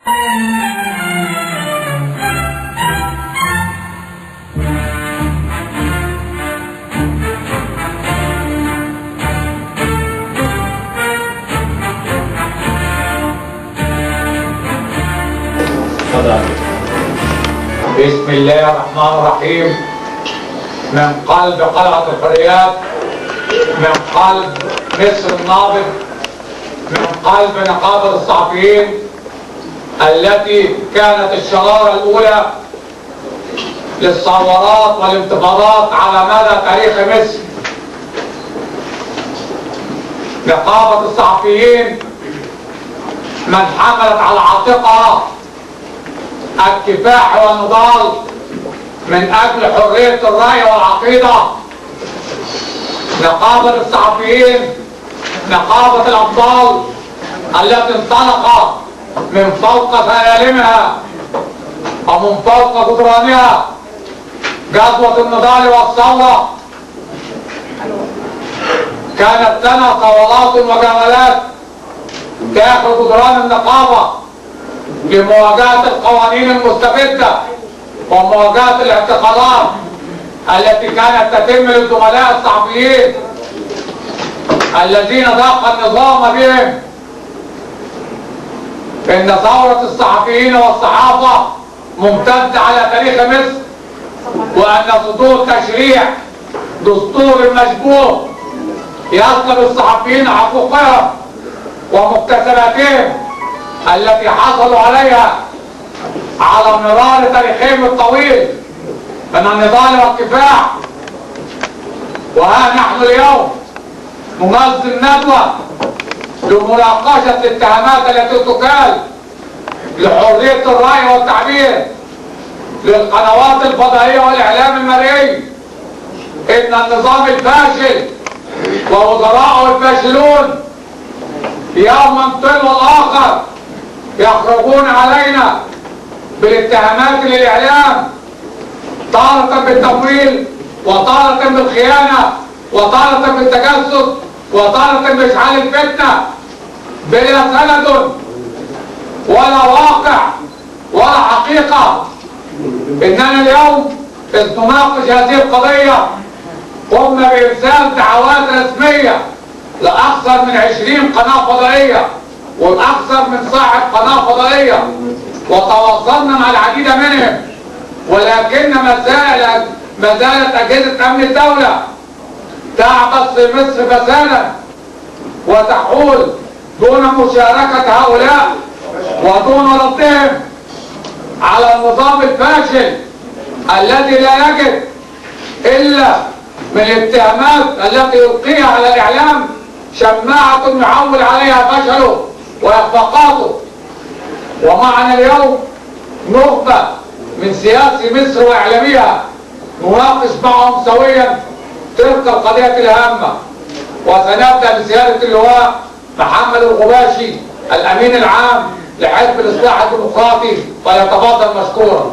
بسم الله الرحمن الرحيم. من قلب قلعة الحريات، من قلب مصر النابض، من قلب نقابة الصحفيين التي كانت الشرارة الأولى للثورات والانتفاضات على مدى تاريخ مصر. نقابة الصحفيين من حملت على عاتقها الكفاح والنضال من أجل حرية الرأي والعقيدة. نقابة الصحفيين نقابة الأبطال التي انطلق من فوق سلالمها ومن فوق جدرانها جذوة النضال والثورة. كانت لنا صولات وجولات داخل جدران النقابة لمواجهة القوانين المستبدة ومواجهة الاعتقالات التي كانت تتم للزملاء الصحفيين الذين ضاق النظام بهم. إن ثورة الصحفيين والصحافة ممتدة على تاريخ مصر، وأن صدور تشريع دستور مشبوه يطلب الصحفيين حقوقهم ومكتسباتهم التي حصلوا عليها على مرار تاريخهم الطويل من النضال والكفاح. وها نحن اليوم ننظم ندوة لمناقشة الاتهامات التي تكال لحرية الرأي والتعبير للقنوات الفضائية والإعلام المرئي. إن النظام الفاشل ووزراءه الفاشلون يوما تلو الآخر يخرجون علينا بالاتهامات للإعلام، تارة بالتمويل وتارة بالخيانة وتارة بالتجسس وتارة بإشعال الفتنة بلا سند ولا واقع ولا حقيقة. إننا اليوم إذ نناقش هذه القضية قمنا بإرسال دعوات رسمية لأكثر من 20 قناة فضائية والأكثر من صاحب قناة فضائية، وتواصلنا مع العديد منهم، ولكن ما زالت أجهزة أمن الدولة تعبث في مصر فسادا وتحول دون مشاركة هؤلاء ودون ردهم على النظام الفاشل الذي لا يجد إلا من الاتهامات التي يلقيها على الإعلام شماعة يعول عليها فشله وإخفاقاته. ومعنا اليوم نخبة من سياسي مصر وإعلاميها نناقش معهم سويا تلك القضية الهامة. وسنبدأ بسيادة اللواء محمد الغباشي الأمين العام لحزب الإصلاح الديمقراطي، فليتفضل مشكورا.